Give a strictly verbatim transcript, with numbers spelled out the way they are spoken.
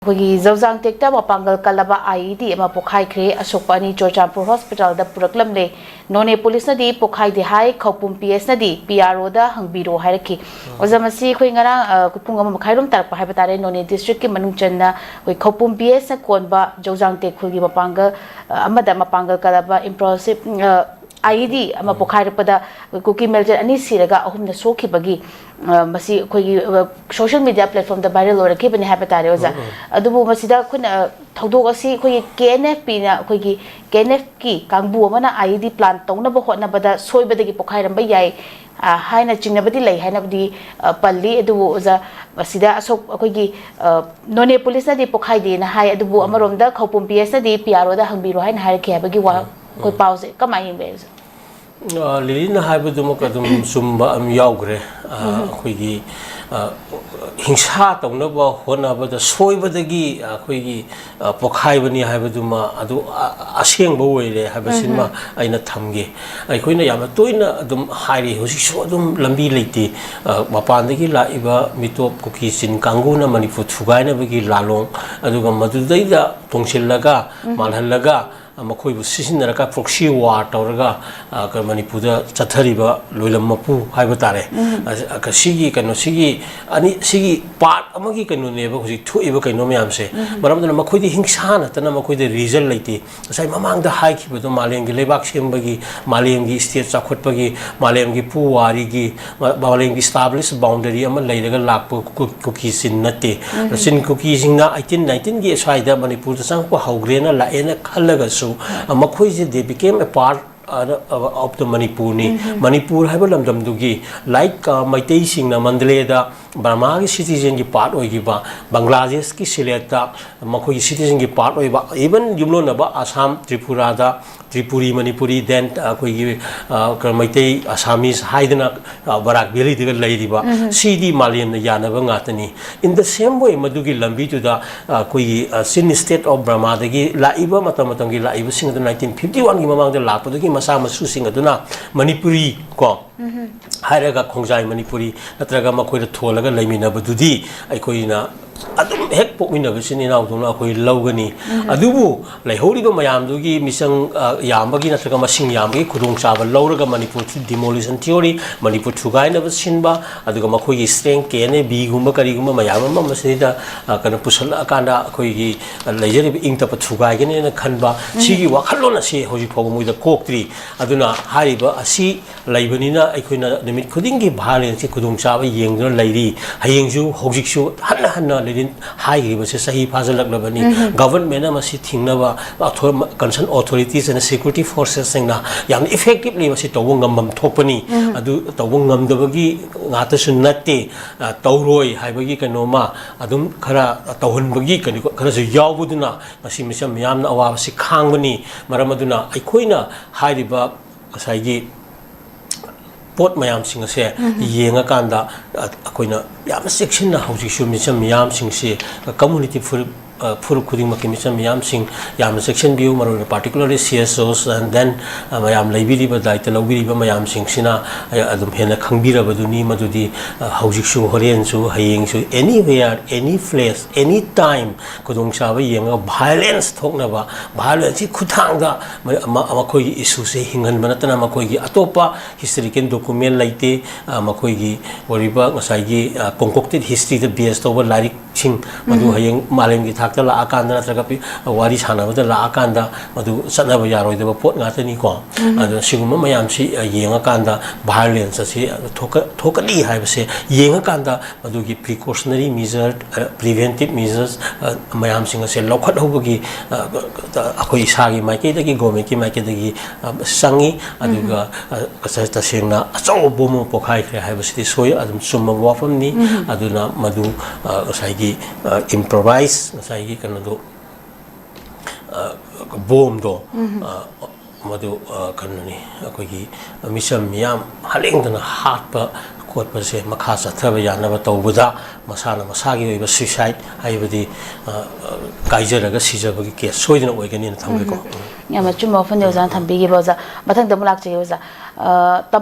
ꯑꯩꯈꯣꯏꯒꯤ ꯖꯧꯖꯥꯡ ꯇꯦꯛꯇ ꯃꯄꯥꯡꯒꯜ ꯀꯜꯂꯕ IED ꯑꯃ ꯄꯣꯈꯥꯏꯈ꯭ꯔꯦ꯫ ꯑꯁꯣꯛꯄ ꯑꯅꯤ ꯆꯨꯔꯆꯥꯟꯄꯨꯔ ꯍꯣꯁꯄꯤꯇꯥꯜꯗ ꯄꯨꯔꯛꯂꯝꯂꯦ꯫ ꯅꯣꯅꯦ ꯄꯨꯂꯤꯁꯅꯗꯤ ꯄꯣꯈꯥꯏꯗꯦ ꯍꯥꯏ꯫ ꯈꯧꯄꯨꯝ PSꯅꯗꯤ PROꯗ ꯍꯪꯕꯤꯔꯣ ꯍꯥꯏꯔꯛꯈꯤ꯫ ꯑꯣꯖꯥ, ꯃꯁꯤ ꯑꯩꯈꯣꯏ ꯉꯔꯥꯡ, ꯑ, ꯄꯨꯡ ꯑꯃ ꯃꯈꯥꯏꯔꯣꯝ ꯇꯥꯔꯛꯄ ꯍꯥꯏꯕ ꯇꯥꯔꯦ, ꯅꯣꯅꯦ ꯗꯤꯁꯇ꯭ꯔꯤꯛꯀꯤ ꯃꯅꯨꯡ ꯆꯟꯅ ꯑꯩꯈꯣꯏ ꯈꯧꯄꯨꯝ PSꯅ ꯀꯣꯟꯕ ꯖꯧꯖꯥꯡ ꯇꯦꯛ ꯈꯨꯜꯒꯤ ꯃꯄꯥꯡꯒꯜ, ꯑ, ꯑꯃꯗ ꯃꯄꯥꯡꯒꯜ ꯀꯜꯂꯕ ꯏꯝꯄ꯭ꯂꯣꯁꯤꯞ, ꯑ, IED ꯑꯃ ꯄꯣꯈꯥꯏꯔꯛꯄꯗ ꯀꯨꯀꯤ ꯃꯤꯂꯤꯇꯦꯟ ꯑꯅꯤ ꯁꯤꯔꯒ ꯑꯍꯨꯝꯅ ꯁꯣꯛꯈꯤꯕꯒꯤ, ꯑ, ꯃꯁꯤ ꯑꯩꯈꯣꯏꯒꯤ, ꯑ, ꯁꯣꯁꯤꯌꯦꯜ ꯃꯤꯗꯤꯌꯥ ꯄ꯭ꯂꯦꯠꯐꯣꯝꯗ ꯚꯥꯏꯔꯦꯜ ꯑꯣꯏꯔꯛꯈꯤꯕꯅꯤ ꯍꯥꯏꯕ ꯇꯥꯔꯦ, ꯑꯣꯖꯥ꯫ ꯑꯗꯨꯕꯨ ꯃꯁꯤꯗ ꯑꯩꯈꯣꯏꯅ, ꯑ, ꯊꯧꯗꯣꯛ ꯑꯁꯤ ꯑꯩꯈꯣꯏꯒꯤ KNFPꯅ, ꯑꯩꯈꯣꯏꯒꯤ KNFꯀꯤ ꯀꯥꯡꯕꯨ ꯑꯃꯅ IED ꯄ꯭ꯂꯥꯟ ꯇꯧꯅꯕ ꯍꯣꯠꯅꯕꯗ ꯁꯣꯏꯕꯗꯒꯤ ꯄꯣꯈꯥꯏꯔꯝꯕ ꯌꯥꯏ, ꯑ, ꯍꯥꯏꯅ ꯆꯤꯡꯅꯕꯗꯤ ꯂꯩ ꯍꯥꯏꯅꯕꯗꯤ, ꯑ, ꯄꯜꯂꯤ꯫ ꯑꯗꯨꯕꯨ ꯑꯣꯖꯥ, ꯃꯁꯤꯗ ꯑꯁꯣꯛ-, ꯑꯩꯈꯣꯏꯒꯤ, ꯑ, ꯅꯣꯅꯦ ꯄꯨꯂꯤꯁꯅꯗꯤ ꯄꯣꯈꯥꯏꯗꯦꯅ ꯍꯥꯏ꯫ ꯑꯗꯨꯕꯨ ꯑꯃꯔꯣꯝꯗ ꯈꯧꯄꯨꯝ PSꯅꯗꯤ PROꯗ ꯍꯪꯕꯤꯔꯣ ꯍꯥꯏꯅ ꯍꯥꯏꯔꯛꯈꯤ ꯍꯥꯏꯕꯒꯤ ꯋꯥ ꯑꯩꯈꯣꯏ ꯄꯥꯎꯁꯦ ꯀꯃꯥꯏꯅ ꯌꯦꯡꯕ ꯌꯥꯏ, ꯑꯣꯖꯥ? ꯑ, ꯂꯤꯂꯤꯅ ꯍꯥꯏꯕꯗꯨꯃꯛ ꯑꯗꯨꯝ ꯆꯨꯝꯕ ꯑꯃ ꯌꯥꯎꯈ꯭ꯔꯦ꯫ ꯑ, ꯑꯩꯈꯣꯏꯒꯤ, ꯑ, ꯍꯤꯡꯁꯥ ꯇꯧꯅꯕ ꯍꯣꯠꯅꯕꯗ ꯁꯣꯏꯕꯗꯒꯤ ꯑꯩꯈꯣꯏꯒꯤ, ꯑ, ꯄꯣꯈꯥꯏꯕꯅꯤ ꯍꯥꯏꯕꯗꯨꯃ ꯑꯗꯨ, ꯑ, ꯑꯁꯦꯡꯕ ꯑꯣꯏꯔꯦ ꯍꯥꯏꯕꯁꯤꯃ ꯑꯩꯅ ꯊꯝꯒꯦ꯫ ꯑꯩꯈꯣꯏꯅ ꯌꯥꯝꯅ ꯇꯣꯏꯅ ꯑꯗꯨꯝ ꯍꯥꯏꯔꯤ, ꯍꯧꯖꯤꯛꯁꯨ ꯑꯗꯨꯝ ꯂꯝꯕꯤ ꯂꯩꯇꯦ꯫ ꯑ, ꯃꯄꯥꯟꯗꯒꯤ ꯂꯥꯛꯏꯕ ꯃꯤꯇꯣꯞ ꯀꯨꯀꯤ ꯆꯤꯟ ꯀꯥꯡꯕꯨꯅ ꯃꯅꯤꯄꯨꯔ ꯊꯨꯒꯥꯏꯅꯕꯒꯤ ꯂꯥꯂꯣꯡ, ꯑꯗꯨꯒ ꯃꯗꯨꯗꯩꯗ ꯇꯣꯡꯁꯤꯜꯂꯒ, ꯃꯥꯜꯍꯜꯂꯒ, ꯃꯈꯣꯏꯕꯨ ꯁꯤꯖꯤꯟꯅꯔꯒ proxy war ꯇꯧꯔꯒ, ꯑ, ꯀ-, ꯃꯅꯤꯄꯨꯔꯗ ꯆꯠꯊꯔꯤꯕ ꯂꯣꯏꯂꯝ ꯃꯄꯨ ꯍꯥꯏꯕ ꯇꯥꯔꯦ꯫ ꯑ, ꯀ-, ꯁꯤꯒꯤ ꯀꯩꯅꯣ, ꯁꯤꯒꯤ ꯑꯅꯤ, ꯁꯤꯒꯤ part ꯑꯃꯒꯤ ꯀꯩꯅꯣꯅꯦꯕ ꯍꯧꯖꯤꯛ ꯊꯣꯛꯏꯕ ꯀꯩꯅꯣ ꯃꯌꯥꯝꯁꯦ꯫ ꯃꯔꯝ ꯑꯗꯨꯅ ꯃꯈꯣꯏꯗꯤ ꯍꯤꯡꯁꯥ ꯅꯠꯇꯅ ꯃꯈꯣꯏꯗ reason ꯂꯩꯇꯦ꯫ ꯉꯁꯥꯏ ꯃꯃꯥꯡꯗ ꯍꯥꯏꯈꯤꯕꯗꯣ, ꯃꯥꯂꯦꯝꯒꯤ ꯂꯩꯕꯥꯛ ꯁꯦꯝꯕꯒꯤ, ꯃꯥꯂꯦꯝꯒꯤ state ꯆꯥꯎꯈꯠꯄꯒꯤ, ꯃꯥꯂꯦꯝꯒꯤ ꯄꯨꯋꯥꯔꯤꯒꯤ, ꯃ-, ꯃꯥꯂꯦꯝꯒꯤ established boundary ꯑꯃ ꯂꯩꯔꯒ ꯂꯥꯛꯄ ꯀꯨ-, ꯀꯨꯀꯤ ꯆꯤꯟ ꯅꯠꯇꯦ꯫ ꯆꯤꯟ ꯀꯨꯀꯤꯁꯤꯡꯅ eighteen nineteenꯒꯤ ꯑꯁ꯭ꯋꯥꯏꯗ ꯃꯅꯤꯄꯨꯔꯗ ꯆꯪꯉꯛꯄ ꯍꯧꯈ꯭ꯔꯦꯅ ꯂꯥꯛꯑꯦꯅ ꯈꯜꯂꯒꯁꯨ, ꯑ, ꯃꯈꯣꯏꯁꯦ they became a part, ꯑ, of the ꯃꯅꯤꯄꯨꯔꯅꯤ꯫ ꯃꯅꯤꯄꯨꯔ ꯍꯥꯏꯕ ꯂꯝꯗꯝꯗꯨꯒꯤ, like, ꯑ, ꯃꯩꯇꯩꯁꯤꯡꯅ ꯃꯟꯗꯂꯦꯗ ꯕꯔꯃꯥꯒꯤ citizenꯒꯤ part ꯑꯣꯏꯈꯤꯕ, ꯕꯪꯒ꯭ꯂꯥꯗꯦꯁꯀꯤ ꯁꯤꯂꯦꯠꯇ ꯃꯈꯣꯏꯒꯤ citizenꯒꯤ part ꯑꯣꯏꯕ, even ꯌꯨꯝꯂꯣꯟꯅꯕ ꯑꯁꯥꯝ, ꯇ꯭ꯔꯤꯄꯨꯔꯥꯗ ꯇ꯭ꯔꯤꯄꯨꯔꯤ, ꯃꯅꯤꯄꯨꯔꯤ, then ꯑꯩꯈꯣꯏꯒꯤ, ꯑ, ꯀ-, ꯃꯩꯇꯩ, Assamese ꯍꯥꯏꯗꯅ, ꯑ, ꯕꯔꯥꯛ ꯚꯦꯂꯤꯗꯒ ꯂꯩꯔꯤꯕ, ꯁꯤꯗꯤ ꯃꯥꯂꯦꯝꯅ ꯌꯥꯅꯕ ꯉꯥꯛꯇꯅꯤ꯫ In the same way, ꯃꯗꯨꯒꯤ ꯂꯝꯕꯤꯗꯨꯗ, ꯑ, ꯑꯩꯈꯣꯏꯒꯤ, ꯑ, Chin State of Burmaꯗꯒꯤ ꯂꯥꯛꯏꯕ ꯃꯇꯝ ꯃꯇꯝꯒꯤ ꯂꯥꯛꯏꯕꯁꯤꯡ ꯑꯗꯨ nineteen fifty-oneꯒꯤ ꯃꯃꯥꯡꯗ ꯂꯥꯛꯄꯗꯨꯒꯤ ꯃꯆꯥ ꯃꯁꯨꯁꯤꯡ ꯑꯗꯨꯅ ꯃꯅꯤꯄꯨꯔꯤ ꯀꯣ, ꯍꯥꯏꯔꯒ ꯈꯣꯡꯖꯥꯏ ꯃꯅꯤꯄꯨꯔꯤ ꯅꯠꯇ꯭ꯔꯒ ꯃꯈꯣꯏꯗ ꯊꯣꯜꯂꯒ ꯂꯩꯃꯤꯟꯅꯕꯗꯨꯗꯤ ꯑꯩꯈꯣꯏꯅ ꯑꯗꯨꯝ ꯍꯦꯛ ꯄꯣꯛꯃꯤꯟꯅꯕ ꯏꯆꯤꯟ ꯏꯅꯥꯎꯗꯧꯅ ꯑꯩꯈꯣꯏ ꯂꯧꯒꯅꯤ꯫ ꯑꯗꯨꯕꯨ ꯂꯩꯍꯧꯔꯤꯕ ꯃꯌꯥꯝꯗꯨꯒꯤ ꯃꯤꯆꯪ, ꯑ, ꯌꯥꯝꯕꯒꯤ ꯅꯠꯇ꯭ꯔꯒ ꯃꯁꯤꯡ ꯌꯥꯝꯕꯒꯤ ꯈꯨꯗꯣꯡꯆꯥꯕ ꯂꯧꯔꯒ ꯃꯅꯤꯄꯨꯔ demolition theory, ꯃꯅꯤꯄꯨꯔ ꯊꯨꯒꯥꯏꯅꯕ ꯁꯤꯟꯕ, ꯑꯗꯨꯒ ꯃꯈꯣꯏꯒꯤ strength ꯀꯦ ꯑꯦꯟ ꯑꯦ ꯕꯤꯒꯨꯝꯕ ꯀꯔꯤꯒꯨꯝꯕ ꯃꯌꯥꯝ ꯑꯃ ꯃꯁꯤꯗ, ꯑ, ꯀꯩꯅꯣ ꯄꯨꯁꯜꯂꯛꯑꯀꯥꯟꯗ ꯑꯩꯈꯣꯏꯒꯤ ꯂꯩꯖꯔꯤꯕ ꯏꯪ ꯇꯞꯄ ꯊꯨꯒꯥꯏꯒꯅꯦꯅ ꯈꯟꯕ, ꯁꯤꯒꯤ ꯋꯥꯈꯜꯂꯣꯟ ꯑꯁꯤ ꯍꯧꯖꯤꯛ ꯐꯥꯎꯕ ꯃꯣꯏꯗ ꯀꯣꯛꯇ꯭ꯔꯤ꯫ ꯑꯗꯨꯅ ꯍꯥꯏꯔꯤꯕ ꯑꯁꯤ ꯂꯩꯕꯅꯤꯅ ꯑꯩꯈꯣꯏꯅ ꯅꯨꯃꯤꯠ ꯈꯨꯗꯤꯡꯒꯤ violenceꯀꯤ ꯈꯨꯗꯣꯡꯆꯥꯕ ꯌꯦꯡꯗꯨꯅ ꯂꯩꯔꯤ꯫ ꯍꯌꯦꯡꯁꯨ ꯍꯧꯖꯤꯛꯁꯨ ꯍꯟꯅ ꯍꯟꯅ ꯂꯩꯔꯤ꯫ ꯍꯥꯏꯈ꯭ꯔꯤꯕꯁꯦ ꯆꯍꯤ ꯐꯥꯖꯤꯜꯂꯛꯂꯕꯅꯤ꯫ Governmentꯅ ꯃꯁꯤ ꯊꯤꯡꯅꯕ, ꯑꯊꯣ-, concerned authoritiesꯅ, security forcesꯁꯤꯡꯅ ꯌꯥꯝꯅ effectively ꯃꯁꯤ ꯇꯧꯕ ꯉꯝꯐꯝ ꯊꯣꯛꯄꯅꯤ꯫ ꯑꯗꯨ ꯇꯧꯕ ꯉꯝꯗꯕꯒꯤ ꯉꯥꯛꯇꯁꯨ ꯅꯠꯇꯦ, ꯑ, ꯇꯧꯔꯣꯏ ꯍꯥꯏꯕꯒꯤ ꯀꯩꯅꯣꯃ ꯑꯗꯨꯝ ꯈꯔ ꯇꯧꯍꯟꯕꯒꯤ ꯀꯩꯅꯣ ꯈꯔꯁꯨ ꯌꯥꯎꯕꯗꯨꯅ ꯉꯁꯤ ꯃꯤꯆꯝ ꯃꯤꯌꯥꯝꯅ ꯑꯋꯥꯕꯁꯤ ꯈꯥꯡꯕꯅꯤ꯫ ꯃꯔꯝ ꯑꯗꯨꯅ ꯑꯩꯈꯣꯏꯅ ꯍꯥꯏꯔꯤꯕ ꯉꯁꯥꯏꯒꯤ ꯄꯣꯠ ꯃꯌꯥꯝꯁꯤꯡ ꯑꯁꯦ ꯌꯦꯡꯉꯀꯥꯟꯗ, ꯑ, ꯑꯩꯈꯣꯏꯅ ꯌꯥꯝꯅ ꯆꯦꯛꯁꯤꯟꯅ ꯍꯧꯖꯤꯛꯁꯨ ꯃꯤꯆꯝ ꯃꯤꯌꯥꯝꯁꯤꯡꯁꯤ, ꯑ, community ꯐꯨꯔꯨꯞ, ꯑ, ꯐꯨꯔꯨꯞ ꯈꯨꯗꯤꯡꯃꯛꯀꯤ ꯃꯤꯆꯝ ꯃꯤꯌꯥꯝꯁꯤꯡ ꯌꯥꯝꯅ ꯆꯦꯛꯁꯤꯟꯕꯤꯌꯨ, ꯃꯔꯨꯑꯣꯏꯅ particularly C S Os and then, ꯑ, ꯃꯌꯥꯝ ꯂꯩꯕꯤꯔꯤꯕ, ꯗꯥꯌꯤꯠꯇ ꯂꯧꯕꯤꯔꯤꯕ ꯃꯌꯥꯝꯁꯤꯡꯁꯤꯅ, ꯑ, ꯑꯗꯨꯝ ꯍꯦꯟꯅ ꯈꯪꯕꯤꯔꯕꯗꯨꯅꯤ꯫ ꯃꯗꯨꯗꯤ, ꯑ, ꯍꯧꯖꯤꯛꯁꯨ, ꯍꯣꯔꯦꯟꯁꯨ, ꯍꯌꯦꯡꯁꯨ, anywhere, any place, any time ꯈꯨꯗꯣꯡꯆꯥꯕ ꯌꯦꯡꯉꯒ violence ꯊꯣꯛꯅꯕ, violenceꯀꯤ ꯈꯨꯠꯊꯥꯡꯗ ꯃ-, ꯃ-, ꯃꯈꯣꯏꯒꯤ issueꯁꯦ ꯍꯤꯡꯍꯟꯕ ꯅꯠꯇꯅ ꯃꯈꯣꯏꯒꯤ ꯑꯇꯣꯞꯄ historical document ꯂꯩꯇꯦ꯫ ꯑ, ꯃꯈꯣꯏꯒꯤ ꯑꯣꯏꯔꯤꯕ ꯉꯁꯥꯏꯒꯤ, ꯑ, concocted historyꯗ base ꯇꯧꯕ ꯂꯥꯏꯔꯤꯛꯁꯤꯡ ꯃꯗꯨ ꯍꯌꯦꯡ ꯃꯥꯂꯦꯝꯒꯤ ꯊꯥꯛꯇ ꯂꯥꯛꯑꯀꯥꯟꯗ ꯅꯠꯇ꯭ꯔꯒ ꯄꯤ-, ꯋꯥꯔꯤ ꯁꯥꯟꯅꯕꯗ ꯂꯥꯛꯑꯀꯥꯟꯗ ꯃꯗꯨ ꯆꯠꯅꯕ ꯌꯥꯔꯣꯏꯗꯕ ꯄꯣꯠ ꯉꯥꯛꯇꯅꯤꯀꯣ꯫ ꯑꯗꯨꯅ ꯁꯤꯒꯨꯝꯕ ꯃꯌꯥꯝꯁꯤ, ꯑ, ꯌꯦꯡꯉꯀꯥꯟꯗ violence ꯑꯁꯤ ꯊꯣꯛꯀ-, ꯊꯣꯛꯀꯅꯤ ꯍꯥꯏꯕꯁꯦ ꯌꯦꯡꯉꯀꯥꯟꯗ ꯃꯗꯨꯒꯤ precautionary measure, ꯑ, preventive measures, ꯑ, ꯃꯌꯥꯝꯁꯤꯡ ꯑꯁꯦ ꯂꯧꯈꯠꯍꯧꯕꯒꯤ, ꯑ, ꯑꯩꯈꯣꯏ ꯏꯁꯥꯒꯤ ꯃꯥꯏꯀꯩꯗꯒꯤ, governmentꯀꯤ ꯃꯥꯏꯀꯩꯗꯒꯤ, ꯑ, ꯆꯪꯉꯤ꯫ ꯑꯗꯨꯒ, ꯑ, ꯉꯁꯥꯏ ꯇꯁꯦꯡꯅ ꯑꯆꯧꯕ ꯕꯣꯝ ꯑꯃ ꯄꯣꯈꯥꯏꯈ꯭ꯔꯦ ꯍꯥꯏꯕꯁꯤꯗꯤ ꯁꯣꯏ-, ꯑꯗꯨꯝ ꯆꯨꯝꯃꯕ ꯋꯥꯐꯝꯅꯤ꯫ ꯑꯗꯨꯅ ꯃꯗꯨ, ꯑ, ꯉꯁꯥꯏꯒꯤ, ꯑ, improvise, ꯉꯁꯥꯏꯒꯤ ꯀꯩꯅꯣꯗꯣ, ꯑ, ꯕꯣꯝꯗꯣ, ꯑ, ꯃꯗꯨ, ꯑ, ꯀꯩꯅꯣꯅꯤ, ꯑꯩꯈꯣꯏꯒꯤ ꯃꯤꯆꯝ ꯃꯤꯌꯥꯝ ꯍꯥꯠꯂꯦꯡꯗꯅ ꯍꯥꯠꯄ ꯈꯣꯠꯄꯁꯦ ꯃꯈꯥ ꯆꯠꯊꯕ ꯌꯥꯅꯕ ꯇꯧꯕꯗ ꯃꯁꯥꯅ ꯃꯁꯥꯒꯤ ꯑꯣꯏꯕ suicide ꯍꯥꯏꯕꯗꯤ, ꯑ, ꯑ, ꯀꯥꯏꯖꯔꯒ ꯁꯤꯖꯕꯒꯤ case ꯁꯣꯏꯗꯅ ꯑꯣꯏꯒꯅꯤꯅ ꯊꯝꯒꯦꯀꯣ꯫ ꯌꯥꯝ ꯑꯆꯨꯝꯕ ꯋꯥꯐꯝꯅꯤ ꯑꯣꯖꯥꯅ ꯊꯝꯕꯤꯈꯤꯕ, ꯑꯣꯖꯥ꯫ ꯃꯊꯪꯗ ꯑꯃꯨꯛ ꯂꯥꯛꯆꯒꯦ, ꯑꯣꯖꯥ꯫ ꯑ,